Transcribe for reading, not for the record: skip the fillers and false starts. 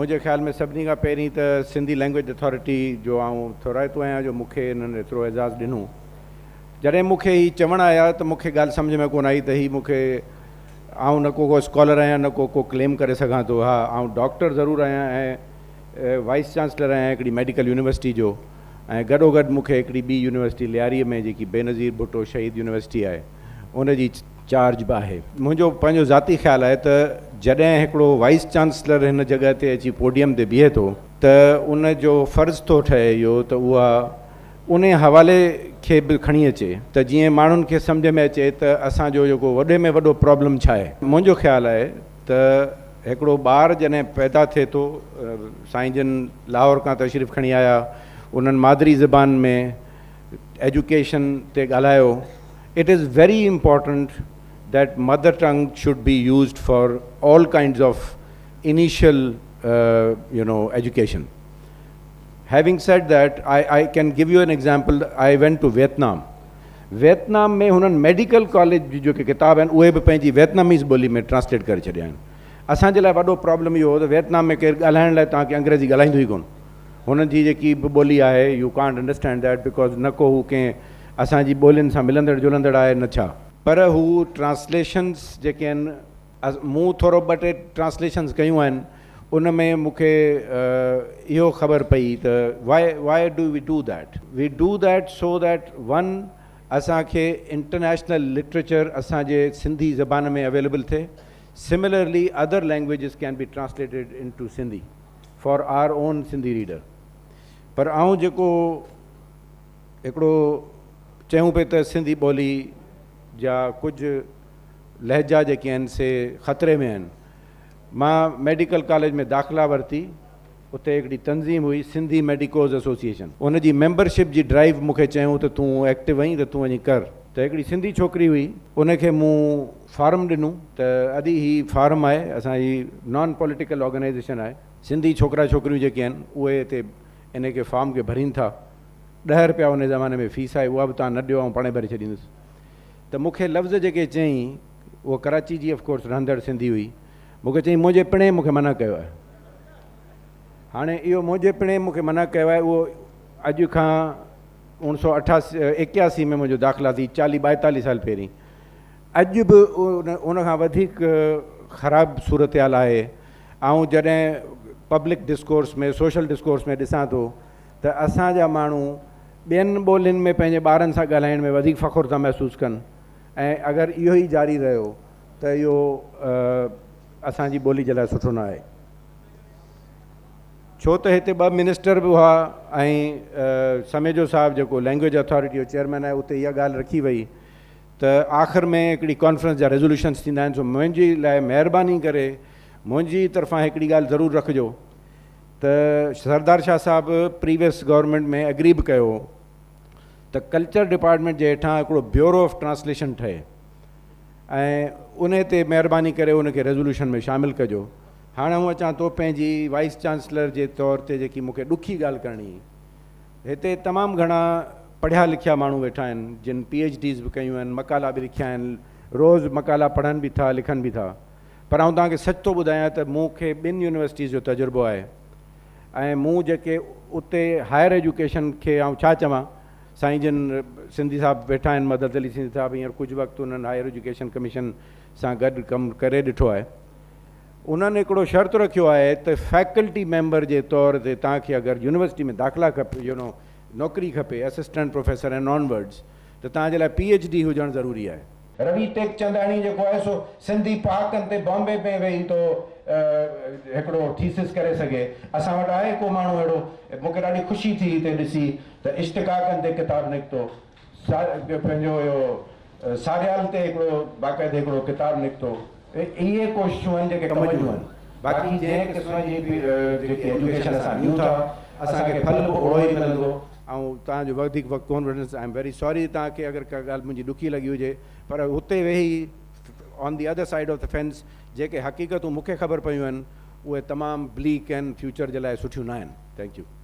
منهنجي خيال ۾ سڀني کان پهرين ته سنڌي لينگويج اٿارٽي جو آئون ٿورائتو آهيان جو مون کي انهن ايترو اعزاز ڏنو. جڏهن مون کي هي چوڻ آيا ته مون کي ڳالهه سمجهه ۾ ڪونه آئي ته هي مون کي، آئون نه ڪو ڪو اسڪالر آهيان نه ڪو ڪو ڪليم ڪري سگهان ٿو. ها، آئون ڊاڪٽر ضرور آهيان ۽ وائيس چانسلر آهيان هڪڙي ميڊيڪل يونيورسٽي جو ۽ گڏوگڏ مون کي هڪڙي ٻي يونيورسٽي لياريء ۾ جيڪي بينظير ڀٽو شهيد يونيورسٽي آهي ان جي چارج به آهي. منهنجو پنهنجو ذاتي خيال آهي ته جڏهن هڪڙو وائيس چانسلر هن جڳهه تي اچي پوڊيم تي بيهي ٿو ته ان جو فرض ٿو ٺهي اهو ته اها انهي حوالي کي به کڻي اچي ته جيئن ماڻهن کي سمجهه ۾ اچي ته اسان جو جيڪو وڏي ۾ وڏو پرابلم ڇا آهي. منهنجو خيال آهي ته هڪڙو ٻار جڏهن پيدا ٿئي ٿو، سائين جن لاهور کان تشريف کڻي آيا، انهن مادري زبان ۾ ايجوڪيشن تي ڳالهايو، it is very important that mother tongue should be used for all kinds of initial you know education. Having said that, I can give you an example. I went to Vietnam. Vietnam ۾ هنن medical college جي جيڪي ڪتاب آهن اهي به پنهنجي ويتناميز ٻولي ۾ translate ڪري ڇڏيا آهن. اسان جي لاء وڏو پرابلم اهو هو ته ويتنام ۾ ڪير ڳالهائڻ لاء توهان کي انگريزي ڳالهائيندو ئي ڪونه. هنن جي جيڪي به ٻولي آهي you can't understand that because نه ڪو هو ڪنهن اسان جي ٻولين سان ملندڙ جلندڙ آهي نه ڇا. پر هو ٽرانسليشنز جيڪي آهن مون ٿورو ٻه ٽي ٽرانسليشنز ڪيون آهن ان ۾ مون کي اهو خبر پئي ته why why do we do that we do that so that one اسان کي انٽرنيشنل لٽريچر اسان جي سنڌي زبان ۾ اويليبل ٿئي similarly other languages can be translated into Sindhi for our own Sindhi reader. پر آئون جيڪو هڪڙو چيون پئي ته سنڌي ٻولي جا ڪجهه لهجا جيڪي آهن سي خطري ۾ آهن. مان ميڊيڪل ڪاليج ۾ داخلا ورتي، اتي هڪڙي تنظيم هئي سنڌي ميڊيڪوز ايسوسيئيشن، ان جي ميمبرشپ جي ڊرائيو مون کي چيائون ته تون ايڪٽو آهين ته تون وڃي ڪر. ته هڪڙي سنڌي ڇوڪري هئي ان کي مون فارم ڏنو ته ادي هي فارم آهي اسان جي نان پوليٽيڪل آرگنائيزيشن آهي، سنڌي ڇوڪرا ڇوڪريون جيڪي آهن اهي هتي ان کي فارم کي ڀرين ٿا، 10 رپيا ان زماني ۾ فيس آهي اها به توهان نه ڏيو آئون پاڻهي ڀري ڇڏيندس. ته مون کي لفظ جيڪي چيائين اها ڪراچي جي آف ڪورس رهندڙ سنڌي هئي، مون کي چيائين منهنجي پڻهين مون کي منع ڪيو آهي. هاڻي اهو منهنجي پڻهين مون کي منع ڪيو آهي اهو اڄ کان اوڻ سو اٺاسي ايڪياسي ۾ منهنجو داخلا ٿي، چاليهه ٻائيتاليهه سال پهرين، اڄ به ان کان وڌيڪ خراب صورتحال آهي. آئون جڏهن پبلڪ ڊسڪورس ۾ سوشل ڊسڪورس ۾ ڏسان ٿو ته اسان جا ماڻهو ٻين ٻولين ۾ پنهنجي ٻارن سان ڳالهائڻ ۾ وڌيڪ فخر ٿا محسوس ڪن ۽ اگر اهو ئي جاري رهيو ته اهو اسان جي ٻولي جي لاء سٺو نه آهي. ڇو ته هتي ٻه منسٽر به هئا ۽ سميجو صاحب جيڪو لينگويج اٿارٽي جو چيئرمين آهي اتي اها ڳالهه رکي وئي ته آخر ۾ هڪڙي ڪانفرنس جا ريزوليوشنس ٿيندا آهن، سو منهنجي لاء مهرباني ڪري منهنجي طرفان هڪڙي ڳالهه ضرور رکجو ته سردار شاهه صاحب پريويس گورنمينٽ ۾ اگري به ڪيو هو ته ڪلچر ڊپارٽمينٽ جي هيٺان هڪڙو بيورو آف ٽرانسليشن ٺهي ۽ ان تي مهرباني ڪري ان کي ريزوليوشن ۾ شامل ڪجو. هاڻي آئون اچان ٿو پنهنجي وائيس چانسلر جي طور تي جيڪي مون کي ڏکي ڳالهه ڪرڻي هئي. هتي تمام گهڻا پڙهيا لکيا ماڻهو ويٺا آهن جن پي ايڇ ڊيز به ڪيون آهن، مقالا به لکيا آهن، روز مقالا پڙهن به ٿا لکن به ٿا. پر آئون توهان کي سچ ٿو ٻڌايان ته مون کي ٻن يونيورسٽيز جو تجربو آهي ۽ مون جيڪي اتي هائر ايجوڪيشن کي آئون ڇا چوان، سائين جن سنڌي صاحب ويٺا آهن، مدد علي سنڌي صاحب هينئر ڪجهه وقت انهن هائر ايجوڪيشن ڪميشن سان گڏ ڪم ڪري ڏٺو آهي. انهن هڪڙو شرط رکيو آهي ته فيڪلٽي ميمبر جي طور تي توهان کي اگر يونيورسٽي ۾ داخلا کپي، يو نو نوڪري کپي، اسسٽنٽ پروفيسر ۽ نان ورڊز، ته توهان جي لاء پي ايڇ ڊي هجڻ ضروري آهي. روي ٽيڪچنداڻي جيڪو آهي سو سنڌي پهاڪن تي بامبي ۾ ويهي ٿو هڪڙو ٿيسز ڪري سگهي. اسان وٽ آهي ڪو ماڻهو اهڙو؟ مون کي ڏاڍي خوشي ٿي هتي ڏسي ته اشتقاقن تي ڪتاب نڪتو، پنهنجو اهو ساريال تي هڪڙو باقاعدي هڪڙو ڪتاب نڪتو. اهي ڪوششون آهن جيڪي ڪم جون آهن. باقي جنهن قسم جي به جيڪي ايجوڪيشن اسان ڏيون ٿا اسان کي ڦل به اوڙو ئي ملندو. آئون توهان جو وڌيڪ وقت ڪونه وٺندس. I am very sorry توهان کي اگر ڪا ڳالهه منهنجي ڏکي لڳي هجي پر هتي ويهي on the other side of the fence جيڪي حقيقتون مون کي خبر پيون آهن اهي تمام بليڪ آهن، فيوچر جي لاء سٺيون نه آهن. Thank you.